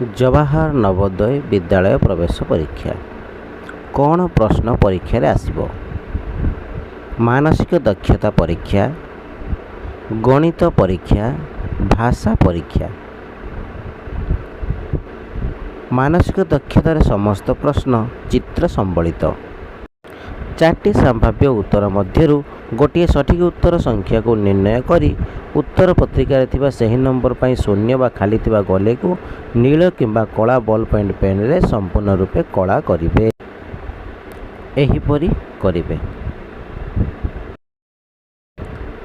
ଜବାହର ନବୋଦୟ ବିଦ୍ୟାଳୟ ପ୍ରବେଶ ପରୀକ୍ଷା, କ'ଣ ପ୍ରଶ୍ନ ପରୀକ୍ଷାରେ ଆସିବ? ମାନସିକ ଦକ୍ଷତା ପରୀକ୍ଷା, ଗଣିତ ପରୀକ୍ଷା, ଭାଷା ପରୀକ୍ଷା। ମାନସିକ ଦକ୍ଷତାରେ ସମସ୍ତ ପ୍ରଶ୍ନ ଚିତ୍ର ସମ୍ବଳିତ। ଚାରିଟି ସମ୍ଭାବ୍ୟ ଉତ୍ତର ମଧ୍ୟରୁ ଗୋଟିଏ ସଠିକ୍ ଉତ୍ତର ସଂଖ୍ୟାକୁ ନିର୍ଣ୍ଣୟ କରି ଉତ୍ତର ପତ୍ରିକାରେ ଥିବା ସେହି ନମ୍ବର ପାଇଁ ଶୂନ୍ୟ ବା ଖାଲି ଥିବା ଗୋଲେଇକୁ ନୀଳ କିମ୍ବା କଳା ବଲ୍ ପଏଣ୍ଟ ପେନ୍ରେ ସମ୍ପୂର୍ଣ୍ଣ ରୂପେ କଳା କରିବେ। ଏହିପରି କରିବେ।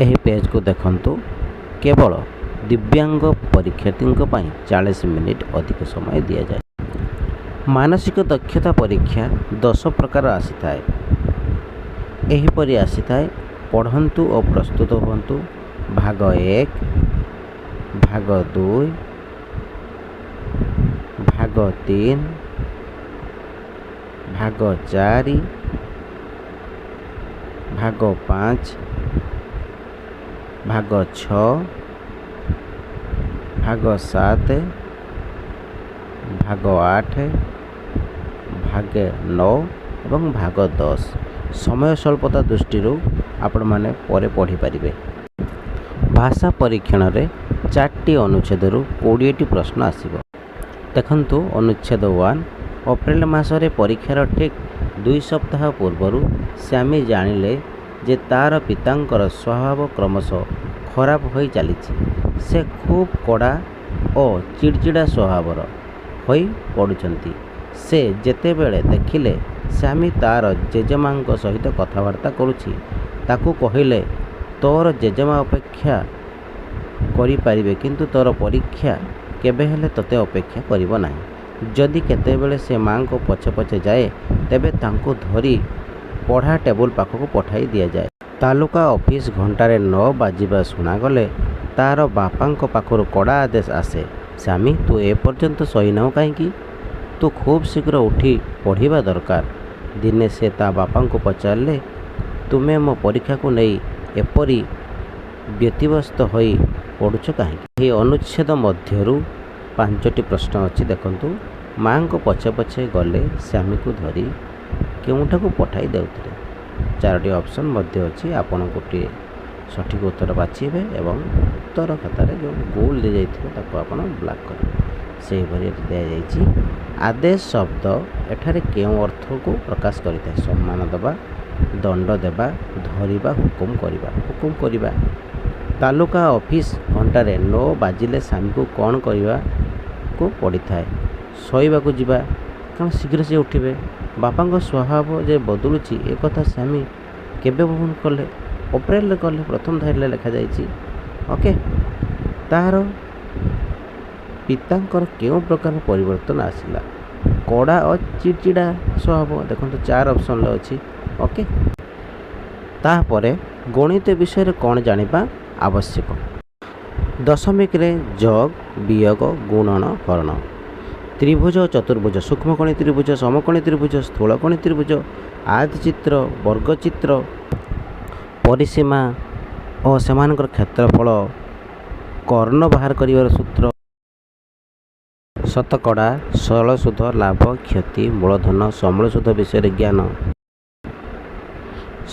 ଏହି ପେଜ୍କୁ ଦେଖନ୍ତୁ। କେବଳ ଦିବ୍ୟାଙ୍ଗ ପରୀକ୍ଷାର୍ଥୀଙ୍କ ପାଇଁ 40 ମିନିଟ୍ ଅଧିକ ସମୟ ଦିଆଯାଏ। ମାନସିକ ଦକ୍ଷତା ପରୀକ୍ଷା 10 ପ୍ରକାର ଆସିଥାଏ। ଏହିପରି ଆସିଥାଏ। ପଢ଼ନ୍ତୁ ଓ ପ୍ରସ୍ତୁତ ହୁଅନ୍ତୁ। ଭାଗ 1, ଭାଗ 2, ଭାଗ 3, ଭାଗ 4, ଭାଗ 5, ଭାଗ 6, ଭାଗ 7, ଭାଗ 8, ଭାଗ 9 ଏବଂ ଭାଗ 10। ସମୟ ସ୍ୱଳ୍ପତା ଦୃଷ୍ଟିରୁ ଆପଣମାନେ ପରେ ପଢ଼ିପାରିବେ। ଭାଷା ପରୀକ୍ଷଣରେ ଚାରିଟି ଅନୁଚ୍ଛେଦରୁ 20ଟି ପ୍ରଶ୍ନ ଆସିବ। ଦେଖନ୍ତୁ, ଅନୁଚ୍ଛେଦ 1। ଅପ୍ରିଲ ମାସରେ ପରୀକ୍ଷାର ଠିକ୍ 2 ସପ୍ତାହ ପୂର୍ବରୁ ଶ୍ୟାମୀ ଜାଣିଲେ ଯେ ତା'ର ପିତାଙ୍କର ସ୍ୱଭାବ କ୍ରମଶଃ ଖରାପ ହୋଇ ଚାଲିଛି। ସେ ଖୁବ୍ କଡ଼ା ଓ ଚିଡ଼ିଚିଡ଼ା ସ୍ୱଭାବର ହୋଇ ପଡ଼ୁଛନ୍ତି। ସେ ଯେତେବେଳେ ଦେଖିଲେ ଶ୍ୟାମୀ ତା'ର ଜେଜେମାଙ୍କ ସହିତ କଥାବାର୍ତ୍ତା କରୁଛି, ତାକୁ କହିଲେ, "ତୋର ଜେଜେମା ଅପେକ୍ଷା କରିପାରିବେ, କିନ୍ତୁ ତୋର ପରୀକ୍ଷା କେବେହେଲେ ତୋତେ ଅପେକ୍ଷା କରିବ ନାହିଁ।" ଯଦି କେତେବେଳେ ସେ ମା'ଙ୍କ ପଛେ ପଛେ ଯାଏ, ତେବେ ତାଙ୍କୁ ଧରି ପଢ଼ା ଟେବୁଲ ପାଖକୁ ପଠାଇ ଦିଆଯାଏ। ତାଲୁକା ଅଫିସ ଘଣ୍ଟାରେ 9 ବାଜିବା ଶୁଣାଗଲେ ତା'ର ବାପାଙ୍କ ପାଖରୁ କଡ଼ା ଆଦେଶ ଆସେ, "ଶ୍ୟାମୀ, ତୁ ଏପର୍ଯ୍ୟନ୍ତ ଶୋଇନାହୁଁ କାହିଁକି? ତୁ ଖୁବ୍ ଶୀଘ୍ର ଉଠି ପଢ଼ିବା ଦରକାର।" ଦିନେ ସେ ତା' ବାପାଙ୍କୁ ପଚାରିଲେ, "ତୁମେ ମୋ ପରୀକ୍ଷାକୁ ନେଇ ଏପରି ବ୍ୟତିବ୍ୟସ୍ତ ହୋଇ ପଡ଼ୁଛ କାହିଁକି?" ଏହି ଅନୁଚ୍ଛେଦ ମଧ୍ୟରୁ ପାଞ୍ଚଟି ପ୍ରଶ୍ନ ଅଛି। ଦେଖନ୍ତୁ, ମା'ଙ୍କ ପଛେ ପଛେ ଗଲେ ଶ୍ୟାମୀକୁ ଧରି କେଉଁଠାକୁ ପଠାଇ ଦେଉଥିଲେ? ଚାରୋଟି ଅପସନ୍ ମଧ୍ୟ ଅଛି। ଆପଣ ଗୋଟିଏ ସଠିକ୍ ଉତ୍ତର ବାଛିବେ ଏବଂ ଉତ୍ତର ଖାତାରେ ଯେଉଁ ଗୋଲ ଦିଆଯାଇଥିବ, ତାକୁ ଆପଣ ବ୍ଲାକ୍ କରିବେ। ସେହିପରି ଏଠି ଦିଆଯାଇଛି, ଆଦେଶ ଶବ୍ଦ ଏଠାରେ କେଉଁ ଅର୍ଥକୁ ପ୍ରକାଶ କରିଥାଏ? ସମ୍ମାନ ଦେବା, ଦଣ୍ଡ ଦେବା, ଧରିବା, ହୁକୁମ କରିବା। ହୁକୁମ କରିବା। ତାଲୁକା ଅଫିସ ଘଣ୍ଟାରେ 9 ବାଜିଲେ ଶ୍ୟାମୀକୁ କ'ଣ କରିବାକୁ ପଡ଼ିଥାଏ? ଶୋଇବାକୁ ଯିବା, କାରଣ ଶୀଘ୍ର ସେ ଉଠିବେ। ବାପାଙ୍କ ସ୍ୱଭାବ ଯେ ବଦଳୁଛି, ଏ କଥା ଶ୍ୟାମୀ କେବେ ଅନୁଭବ କଲେ? ଅପ୍ରିଲରେ କଲେ। ପ୍ରଥମ ଧାଡ଼ିରେ ଲେଖାଯାଇଛି। ଓକେ। ତାର ପିତାଙ୍କର କେଉଁ ପ୍ରକାର ପରିବର୍ତ୍ତନ ଆସିଲା? କଡ଼ା ଓ ଚିଡ଼ଚିଡ଼ା ସ୍ୱଭାବ। ଦେଖନ୍ତୁ, ଚାର ଅପସନ୍ରେ ଅଛି। ଓକେ। ତାପରେ ଗଣିତ ବିଷୟରେ କ'ଣ ଜାଣିବା ଆବଶ୍ୟକ? ଦଶମିକରେ ଯୋଗ, ବିୟୋଗ, ଗୁଣନ, ହରଣ। ତ୍ରିଭୁଜ ଓ ଚତୁର୍ଭୁଜ, ସୂକ୍ଷ୍ମକୋଣୀ ତ୍ରିଭୁଜ, ସମକୋଣୀ ତ୍ରିଭୁଜ, ସ୍ଥୂଳକୋଣୀ ତ୍ରିଭୁଜ, ଆୟତଚିତ୍ର, ବର୍ଗଚିତ୍ର, ପରିସୀମା ଓ ସେମାନଙ୍କର କ୍ଷେତ୍ରଫଳ, କର୍ଣ୍ଣ ବାହାର କରିବାର ସୂତ୍ର, ଶତକଡ଼ା, ସରଳ ସୁଧ, ଲାଭ, କ୍ଷତି, ମୂଳଧନ, ସମୂଳ ସୁଧ ବିଷୟରେ ଜ୍ଞାନ।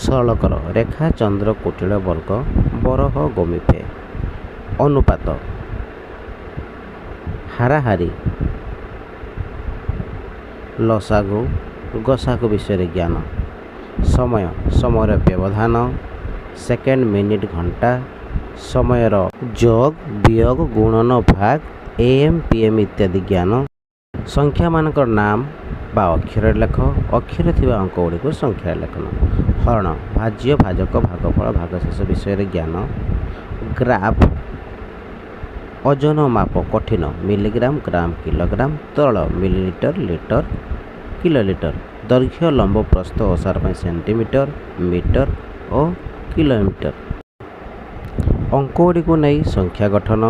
ସରଳ କର, ରେଖା, ଚନ୍ଦ୍ର, କୁଟିଳ ବର୍ଗ, ବରହ ଗୋମିଫେ। ଅନୁପାତ, ହାରାହାରି, ଲସାଗୁ, ଗସାଗୁ ବିଷୟରେ ଜ୍ଞାନ। ସମୟ, ସମୟର ବ୍ୟବଧାନ, ସେକେଣ୍ଡ, ମିନିଟ୍, ଘଣ୍ଟା। ସମୟର ଯୋଗ, ବିୟୋଗ, ଗୁଣନ, ଭାଗ, ଏଏମ୍, ପିଏମ୍ ଇତ୍ୟାଦି ଜ୍ଞାନ। ସଂଖ୍ୟାମାନଙ୍କର ନାମ ବା ଅକ୍ଷରରେ ଲେଖ। ଅକ୍ଷରରେ ଥିବା ଅଙ୍କ ଗୁଡ଼ିକୁ ସଂଖ୍ୟାରେ ଲେଖନ। ହରଣ, ଭାଜ୍ୟ, ଭାଜକ, ଭାଗଫଳ, ଭାଗଶେଷ ବିଷୟରେ ଜ୍ଞାନ। ଗ୍ରାଫ। ଓଜନ ମାପ, କଠିନ ମିଲିଗ୍ରାମ, ଗ୍ରାମ, କିଲୋଗ୍ରାମ, ତରଳ ମିଲିଲିଟର, ଲିଟର, କିଲୋଲିଟର। ଦୈର୍ଘ୍ୟ, ଲମ୍ବ, ପ୍ରସ୍ଥ, ଓସାର ପାଇଁ ସେଣ୍ଟିମିଟର, ମିଟର ଓ କିଲୋମିଟର। ଅଙ୍କଗୁଡ଼ିକୁ ନେଇ ସଂଖ୍ୟା ଗଠନ।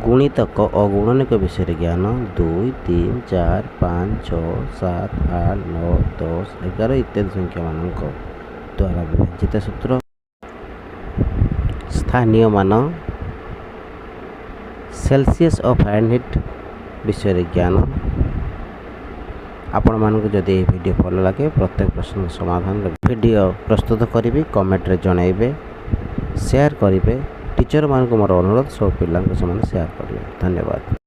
ଗୁଣିତକ ଓ ଗୁଣନିକ ବିଷୟରେ ଜ୍ଞାନ। 2, 3, 4, 5, 6, 7, 8, 9, 10, 11 ଇତ୍ୟାଦି ସଂଖ୍ୟାମାନଙ୍କ ଦ୍ୱାରା ବିଭାଜିତ ସୂତ୍ର। ସ୍ଥାନୀୟ ମାନ, ସେଲସିୟସ୍ ଓ ଫାରେନହିଟ୍। ବିଷୟରେ ଜ୍ଞାନ। ଆପଣମାନଙ୍କୁ ଯଦି ଏହି ଭିଡ଼ିଓ ଭଲ ଲାଗେ, ପ୍ରତ୍ୟେକ ପ୍ରଶ୍ନ ସମାଧାନର ଭିଡ଼ିଓ ପ୍ରସ୍ତୁତ କରିବି। କମେଣ୍ଟରେ ଜଣାଇବେ, ସେୟାର କରିବେ। ଟିଚରମାନଙ୍କୁ ମୋର ଅନୁରୋଧ, ସବୁ ପିଲାଙ୍କୁ ସେମାନେ ସେୟାର କରିବେ। ଧନ୍ୟବାଦ।